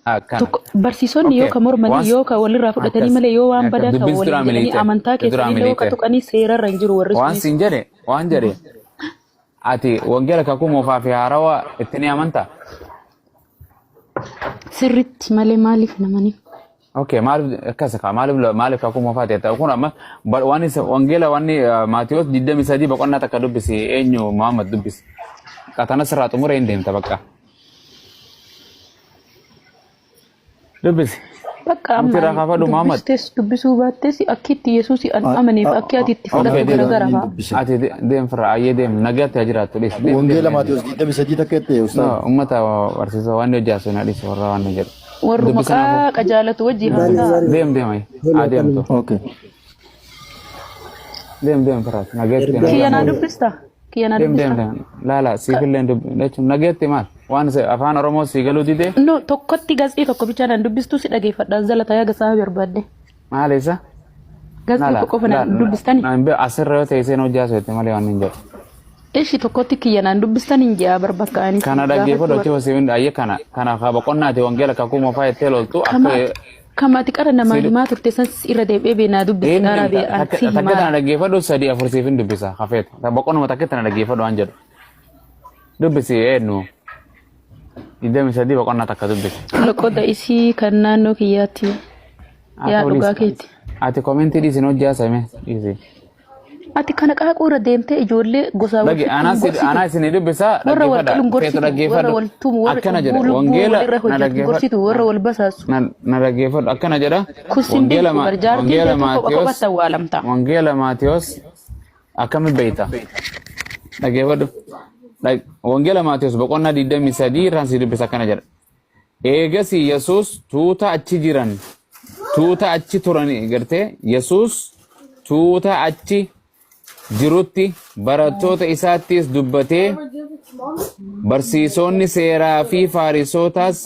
Akkana. Tokko barsiisonni yoo Okay. ka mormanii Waan yoo ka walirraa fudhatanii akkas. malee yoo waan Akka badaa kan dubbis duraa waliin jedhanii miliite. amantaa Duraa keessanii yoo ka miliite. tuqanii seerarra hin jiru warri Waan sunis. siin jedhe waan jedhe ati wangeela kakuu moofaa fi haarawaa itti ni amantaa? Sirritti malee maaliif namanii? Okay, maaliif akkas kaa maaliif maaliif kakuu moofaa ta'e ta'u kun amma waan isa wangeela wanni Maatiyos 23 boqonnaa takka dubbisi eenyu Muhammad dubbisi. Qatana sirraa xumuree hin deemta bakka. Dubbisi. Bakka Nuti amma irraa ani kaafadhu Muhammad. dubbistees dubbisuu baattees akki itti Yesuus an amaneef akki ati itti Okay, fudhattu deem. garagara Niin haa. dubbise. Ati deem firra ayyee deem nagaatti haa jiraattu dhiisi. Deem deem Wangeela deem. Maatiyos 23 takka jette No, ustaaz. ummata barsiisa waan hojjaasu na dhiisi warra waan jedhu. Warruma Dubbisa naafuu. qaaqa jaalatu wajji haasaa. Deem deem ayi. Haa deemtu. Okay. Deem deem firra nagaatti Kiyya nagaan naa oolu. dubbista? Kiyya naa Deem deem dubbista? deem. Laala siifillee dubbi jechuun nagaatti maal waan afaan Oromoo sii galuu didee No, tokkotti gatsii tokko bichaa naan dubbistuu si dhageeffadhaan zala tayaa gasaa barbaadde. maal isa? Gatsii Laala tokko qofa naan dubbistani. asirra yoo ta'e seen hojjaa soete malee waan hin jedhu. Ishi tokkotti kiyya naan dubbistan hin ji'a barbakka anis Kana gaafachuu dhaggeeffadhu achi barbaada. hosii ayyee kana kana haa boqonnaati wangeela kakuu moofaa jettee loltu Kama akka ati kama ati qara namaa si himaa turte san irra deebi'ee beenaa dubbisi Hin dhaaraa bee an takka si takka himaa. tana dhaggeeffadhu sadii afur siif hin dubbisa hafeetu. Boqonnuma takka tana dhaggeeffadhu waan jedhu. Dubbisi eenyu 23 boqonnaa takka dubbisi. Loqoda isii kan naannoo kiyyaatti yaa Ati dhugaa dhiisi. keeti. Ati komentii dhiisi hojjaa same dhiisi. Ati kana qaaquu irra deemtee ijoollee gosaa wal Dhagi fixu hin anaa si gorsitu. anaa isin dubbisa Warra wal dhaggeeffadha qalu hin feetu gorsitu. Warra dhaggeeffadhu wal tumu, warra akkana jedha cubbuu lubbuu wangeela walirra na hojjetu hin dhaggeeffadhu gorsitu, warra wal basaasu. na na dhaggeeffadhu akkana jedha Kun sin wangeela dinqu ma bar jaartiin wangeela teetu kopha Maatiyos kophatti awwaalamta. wangeela Maatiyos akkami beeyta dhaggeeffadhu wangeela Maatiyos boqonnaa 23 irraan si dubbisa akkana jedha Eegasii Yesuus tuuta achi jiran tuuta achi turan gartee Yesuus tuuta achi jirutti barattoota isaattis dubbatee barsiisonni seeraa fi faarisootaas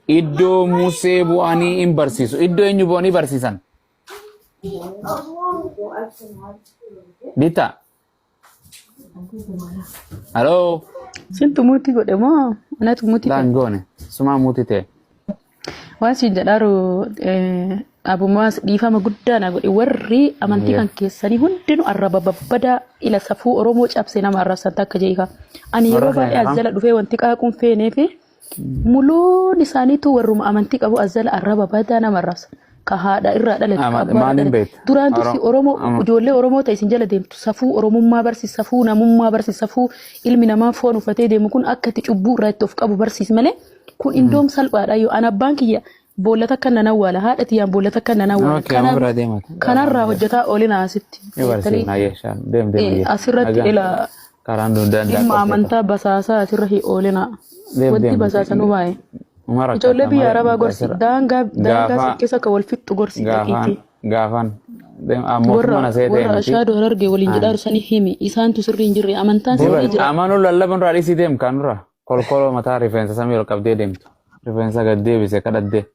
iddoo Musee bu'anii in barsiisu. Iddoo eenyu bu'anii barsiisan? Bitta. Aloo. Sintu muutii godhe moo anatu muutii ta'e? Laan goone. Sumaa muutii ta'e. Waan siin jedhaaru abumaas dhiifama guddaa na godhe warri amantii kan keessanii hundinuu arraba babbadaa ila safuu Oromoo cabse nama arrabsan takka jeekaa. Ani yeroo Warra baay'ee keenya as jala dhufee wanti qaaquun feenee fi Muluun isaaniitu warruma amantii qabu as jala arraba badaa nama arrabsa. Ka haadha irraa dhalate, ka abbaa irraa Maaliin dhalate. beekta? Duraan dursi Oromoo ijoollee Oromoo ta'e isin jala deemtu safuu Oromummaa barsiisi, safuu namummaa barsiisi, safuu ilmi namaa foon uffatee deemu kun akka itti cubbuu irraa itti of qabu barsiisi malee kun indoom salphaadha yoo an abbaan kiyya boolla takka nan awwaala haadha tiyyaan boolla takka nan awwaala Okay, amma biraa deemata. kanarraa hojjetaa oolina asitti Ni barsiifna yeeshaan. Deem deem Eh, asirratti Nagaan. ila Karaan dundaan dhimma amantaa basaasaa asirra hin oolina. Deem Wanti deem. basaasanuu baay'ee. Umar Ijoollee biyya malee Arabaa gorsi asirra. daangaa daangaa Gaafa siqqisa akka wal fixxu gorsi gaafaan dhaqiitii. gaafaan deem Warra mootummaan asee ta'e warra miti. ashaadoo harargee waliin jedhaa sanii himi isaantu sirrii hin jirre amantaan sirrii jira. Amanuu lallaban irraa dhiisii deem kanurra. Kolkoloo mataa rifeensa samii ol qabdee deemtu. Rifeensa gad deebise kadhaddee.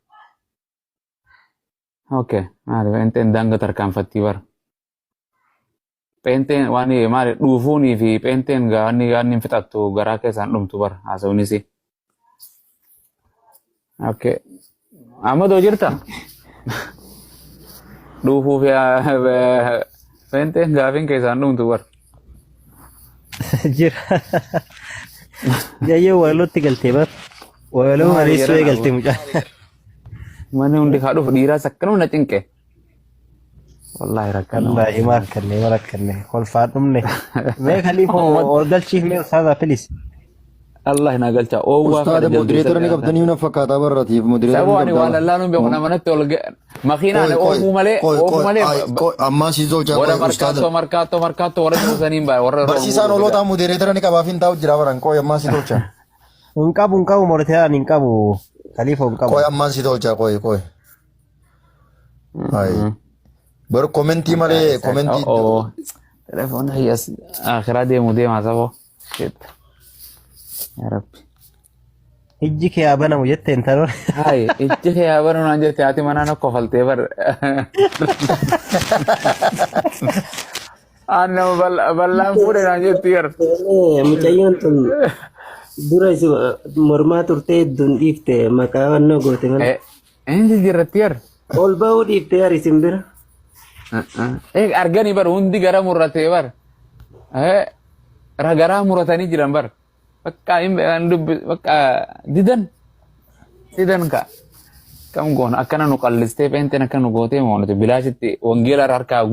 Okay, maali pheenxeen daanga tarkaanfattii bara. Pheenxeen waan maali dhuufuunii fi pheenxeen gaanni gaanni hin fixattu garaa keessaan dhumtu bara haasawunis. Okay. Amadoo jirta? Dhuufuu fi pheenxeen gaafiin keessaan dhumtu bara. Jira. Jayyoo walalootti galtee bar. Walaloo Maali mareessuu jedhan eegalte mucaa. Manni hundi haa dhufu dhiiraas akkanuma na cinqe. Wallaahi rakkannoo. Wallaahi ma rakkanne ma rakkanne kolfaan dhumne. Mee kaliifoo ol galchiif mee ustaaza please. Allah na galcha. Oowwaa Ustaada fedha jaldeessa modereetara ni jedhan. qabdanii na fakkaataa barratiif modereetara Saboo ni ani waan qabdaa. lallaanuun beeku nama natti ol makiinaan Qoy qoy oofuu malee qoy oofuu qoy malee ay qoy ammaa si tolchaa warra qoy ustaada. markaattoo markaattoo markaattoo warra dhuusaniin baay'ee warra irra ol Barsiisaan guuruu fida. olootaa modereetara ni qabaaf hin taa'u jira baran qoy ammaa si tolchaa. Hin qabu hin qabu modereetara hin qabu. Kaliifoo hin qabu. Qoy ammaan si tolchaa qoy qoy. Ay bar komentii malee komentii Oh, telefoon hiyyaas akhiraa deemu deemaa saboo. Shit. Yaa Rabbi. Ijji kee haa banamu jette intaloon. Hai, ijji kee haa banamu naan jette haati manaa na kofaltee bar. Aan nama bal'aan fuudhe naan jetti gar. Mucayyoon tun Dura isi mormaa turtee hedduun dhiifte maqaa wannoo goote malee. Inni jijjiirratti bar. Ol ba'uu dhiifte yar isin bira. Arganii bar hundi gara murratee bar. Garaa muratanii jiran bar. Bakka hin dubbi bakka didan didan ka. Kam goona akkana nu qallistee peenteen akkana nu gootee moo nuti bilaashitti wangeela harkaa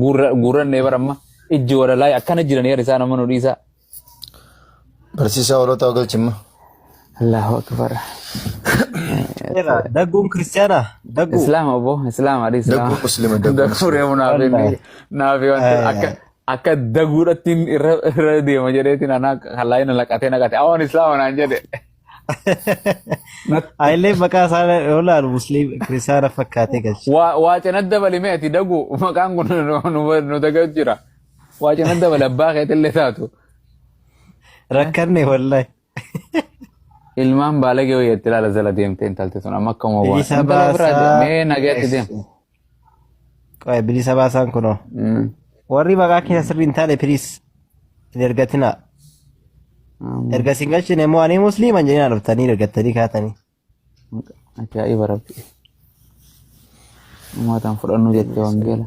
guurrannee bar amma ijji wadalaa akkana jiran yer isaan amma nu dhiisaa. Barsiisaa hoolotaa galchimma. Allahu akbar. Dagguun kiristiyaana dagguu. Islaama obbo Islaama adi Islaama. Dagguu muslima dagguu Dagguu muslima. reemu naaf inni Wallaahi. naaf wanti akka akka daguudhatti irra deema jedheetiin anaa kallaayina laqatee naqate awwan Islaama naan jedhe. Ayillee maqaa isaa yoo laalu musliim kiristiyaana fakkaatee galche. Waa cina dabali mee ati dagu maqaan kun nu dagaa jira. Waa cina dabali abbaa keetillee taatu. Rakkanne wallahi. Ilmaan baalagee wayyaatti ilaala jala deemtee intalti sun amma akkuma waan. Bilisa Intala biraa baasaa. mee nagaatti deem. Qoy bilisa baasaan kunoo. Warri maqaa keessa sirrii hin taane please hin ergatinaa. Erga isin galchine immoo ani musliima hin jedhinaa dhuftanii ergattanii kaatanii. Ajaa'iba rabbi. Uumataan fudhannu jette wangeela.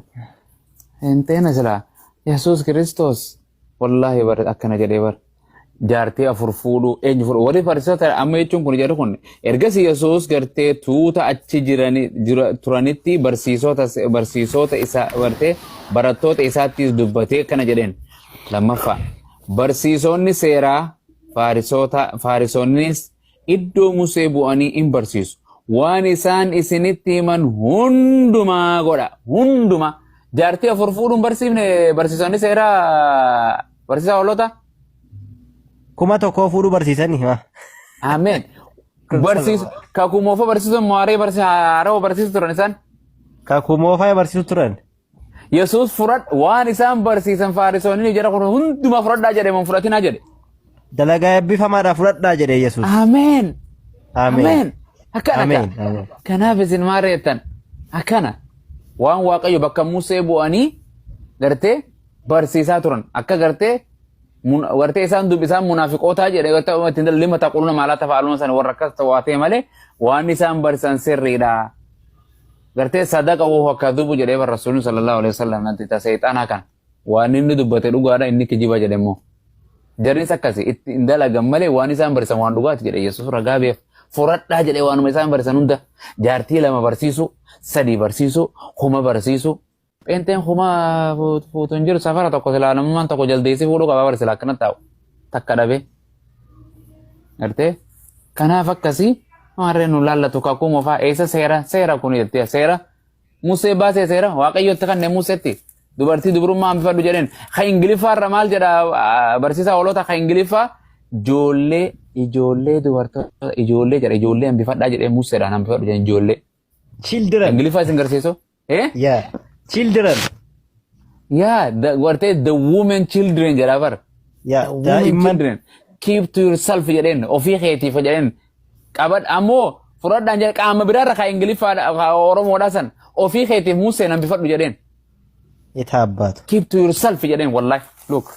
Hin teena silaa. Yesuus Kiristoos wallaahi bar akkana jedhee bar. Jaartii afur fuudhuu eenyu fuudhu warri fariisota amma jechuun kun jedhu kun ergasii Yesuus gartee tuuta achi jirani turanitti barsiisota isaa bartee barattoota isaattis dubbatee akkana jedheen. Lammaffaa barsiisonni seeraa faarisoonnis iddoo Musee bu'anii in barsiisu. Waan isaan isinitti himan hundumaa godha. Hundumaa. Jaartii afur fuudhuun barsiifne barsiisonni seeraa barsiisaa hoolota. 1000 fuudhuu barsiisanii hima. Ameen. Barsiis kakuu moofaa barsiisuun maaree barsiisa haarawaa barsiisu turan isaan. Kakuu moofaa barsiisu turan. Yesuus fudhadh waan isaan barsiisan faarisoonni jara kun hundumaa fudhadhaa jedhe moo fudhatinaa jedhe. Dalagaa eebbifamaadhaa fudhadhaa jedhe Yesuus. Ameen. Ameen. Ameen. Akkana Ameen. ka. Ameen. Kanaaf isin maal reettan? Akkana. Waan Waaqayyo bakka Musee bu'anii gartee barsiisaa turan. Akka gartee gartee isaan dubbi isaan munaafiqootaa jedhe gartee ittiin lima taquluna maalaa tafa'aluuna sana warra akkas waa ta'e malee waan isaan barsiisan sirriidha. Gartee sadaqa woo akka dubu jedhee bar rasuulli sallallahu alaihi wasallam nanti ta seexanaa kan waan inni dubbate dhugaadha inni kijiba jedhe immoo. Jarris akkasi itti hin dalagan malee waan isaan barsiisan waan dhugaati jedhe Yesuus ragaa beef furadhaa jedhe waanuma isaan barsiisan hunda jaartii lama barsiisu sadii barsiisu kuma barsiisu pheenteen kuma fuutu hin jiru safara tokko silaa namummaan tokko jaldeessi fuudhuu qaba barsiisa akkana taa'u takka dhabee. Gartee kanaaf akkasii maarree nu laallatu kakuu moofaa eessa seera seera kun jettee seera Musee baasee seera waaqayyotti kanneen Museetti dubartii dubrummaa hambifadhu jedheen ka Ingiliffaa irra maal jedha barsiisaa hoolota ka Ingiliffaa ijoollee ijoollee dubartoota ijoollee jedha ijoollee hambifadhaa jedhee Museedhaan hambifadhu jedheen ijoollee. Children. Ingiliffaa isin garsiisu? Eh? Yeah. Children. Yeah, the, wartee the women children jedha bar. Yeah. The women Daa'imman. children. Keep to yourself jedheen ofii keetiif jedheen qabad ammoo fudhadhaan jedhe qaama biraarra ka Ingiliffaa ka Oromoodhaa san ofii keetiif Museen hambifadhu jedheen. Itaabbaatu. Keep to yourself jedheen wallahi. Look.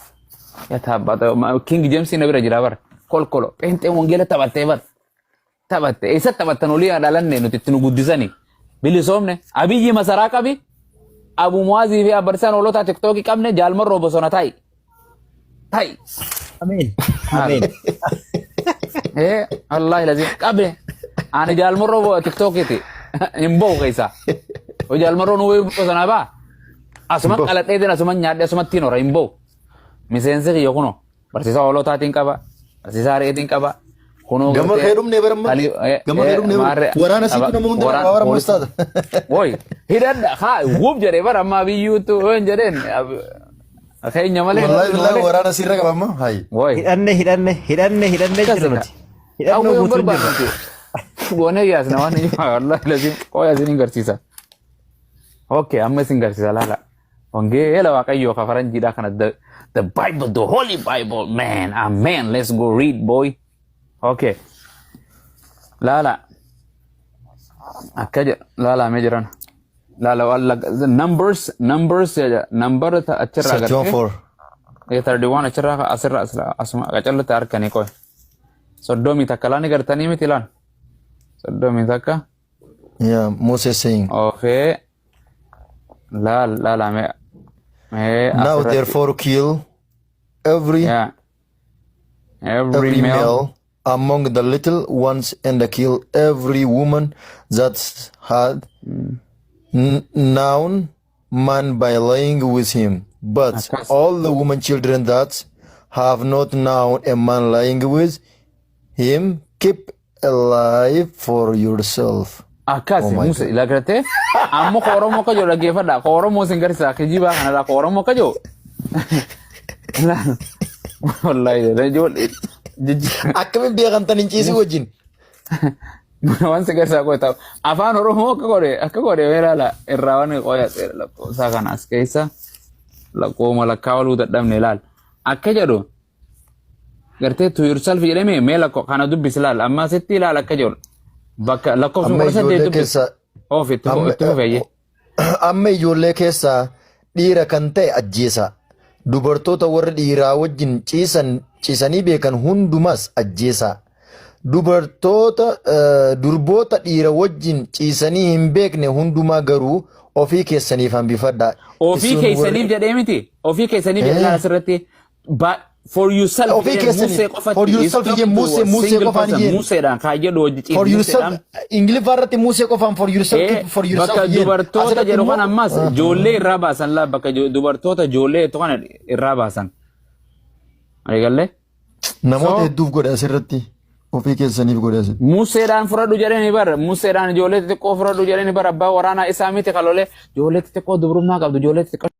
Yaa King James na bira jira bar. Kolkolo. Pheenxeen wangeela taphattee bar. Taphatte eessa taphattan olii dhalanne nuti itti nu guddisani bilisoomne Abiyyi masaraa qabi Abu Muwaazii fi Abbarsaan hoolotaa tiktookii qabne jaalmarroo bosona taa'i taa'i. Ameen. Ameen. Ee wallaahi lazim qabne ani jaalmarroo tiktookiiti hin bahu keessa o jaalmarroo nu bosonaa baa asuman qaladheetiin asuman nyaadhe asumattiin hora hin bahu miseensi kiyya kunoo. Barsiisaa hoolotaatiin qaba. Barsiisaa re'eetiin qaba. Kunoo Gama gartee kee dhumne bara amma. Gama kee dhumne bara. Waraana siitu nama hunda qaba bara amma ustaaza. Woi, hidhadha haa wub jedhee bara amma biyyuutu hin jedheen keenya malee. Wallahi billahi waraana siirra qaba amma. Hayi. Woi. Hidhanne hidhanne hidhanne hidhanne Akkas jira ka. nuti. Hidhannoo Qawwee hin guutuun barbaannu jirra. nuti. Goonee yaasna waan hin wallahi lazim qooya isin hin garsiisa. Okay, amma isin garsiisa laala. Wangeela Waaqayyoo ka faranjiidhaa kana the Bible, the Holy Bible, man, amen. Let's go read, boy. Okay. Laala. Akka jedha laala mee jiran. Laala waan numbers numbers jedha number achirraa 31 agartee. 4. 31 achirraa asirraa asuma qacallatti harkanii qoy. 31 laan gartanii miti laan. 31. Yeah, Moses saying. Oofee laal laala mee mee Now asirratti. therefore kill every Yeah. Every every male male among the little ones and kill every woman that had known man by lying with him. But Akkas. all the woman children that have not known a man lying with him, keep alive for yourself. Akkas. Oh my Musa God. ila gartee ammoo ka Oromoo akka jiru dhaggeeffadha. Ka Oromoo isin garsiisa kijibaa kanarraa ka Oromoo akka jiru. Wallaahi ijoollee Akkamiin beekamtan hin ciisin wajjin? Waan si garsiisa koo ta'u afaan Oromoo akka godhe mee ilaala irraa waan qoya lakkoofsa kana as keessa lakkooma lakkaa'uu dadhabne ilaal akka jedhu gartee to yourself jedhame mee lakko kana dubbis ilaal amma asitti ilaal akka jedhu bakka lakkoofsuma Amma 18 ijoollee dubbis. keessa Oof itti amma itti fufeeyye. Amma ijoollee keessaa dhiira kan ta'e ajjeesa. Dubartoota warra dhiiraa wajjin ciisan ciisanii beekan hundumas ajjeesa. Dubartoota durboota dhiira wajjin ciisanii hin beekne hundumaa garuu ofii keessaniif hambifadha. Ofii Isin keessaniif jedhee miti. Ofii keessaniif jedhee ilaala asirratti. For yourself Ofii jedhee keessaniif. Musee qofatti. For yourself jedhee Musee qofaan jedhee. Museedhaan kaayjedhu hojii For yourself Ingiliffaa irratti Musee qofaan for yourself, keep for yourself Bakka jeen. dubartoota Asirratti jedhu immoo kan ammas ijoollee irraa baasan laa bakka dubartoota ijoollee jettu kana irraa baasan. Arigallee? Namoota So hedduuf godhe asirratti, ofii keessaniif godhe asirratti. Museedhaan fudhadhu jedhanii bara Museedhaan ijoollee xixiqqoo fudhadhu jedhanii bara abbaa waraanaa isaa miti kalolee ijoollee xixiqqoo dubrummaa qabdu ijoollee xixiqqoo.